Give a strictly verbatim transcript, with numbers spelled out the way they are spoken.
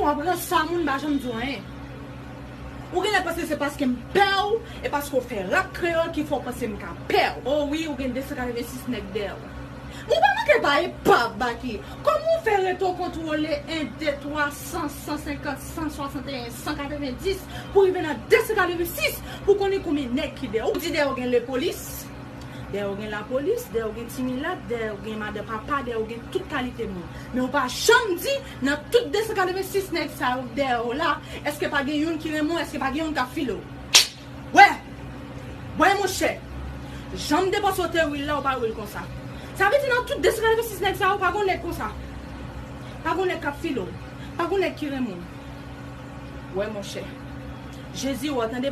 W ap ranse a moun, m pa janm di w anyen. Ou genlè panse se paske m pè w e paske w fè rap kreyòl ki fè w panse m ka pè w. O wi, ou gen de san katrevensis nèg dèyè w. Ou pa manke pa epav, Baky. Kòman w fè rete w kontwole en, de, twa, san, san senkant, san swasanteyen, san katrevenndis pou rive nan de san katrevensis pou konnen konbyen nèg ki dèyè w? Ou di dèyè w gen lepolis, dèyè w gen lapolis, dèyè w gen ti milat, dèyè w gen madan papa, dèyè w gen tout kalite moun. Men ou pa janm di nan tout de san katrevensis nèg sa yo k dèyè w la, èske pa gen youn ki renmen w, èske pa gen youn k ap file w? Wè! Wè monchè! Jan m depanse w te ri l la, ou pa ri l konsa. Sa vle di nan tout de san katrevensis nèg sa yo, pa gon nèg konsa. Pa gon nèg k ap file w. Pa gon nèg ki renmen w. Wè monchè. Jezi wè w, tande.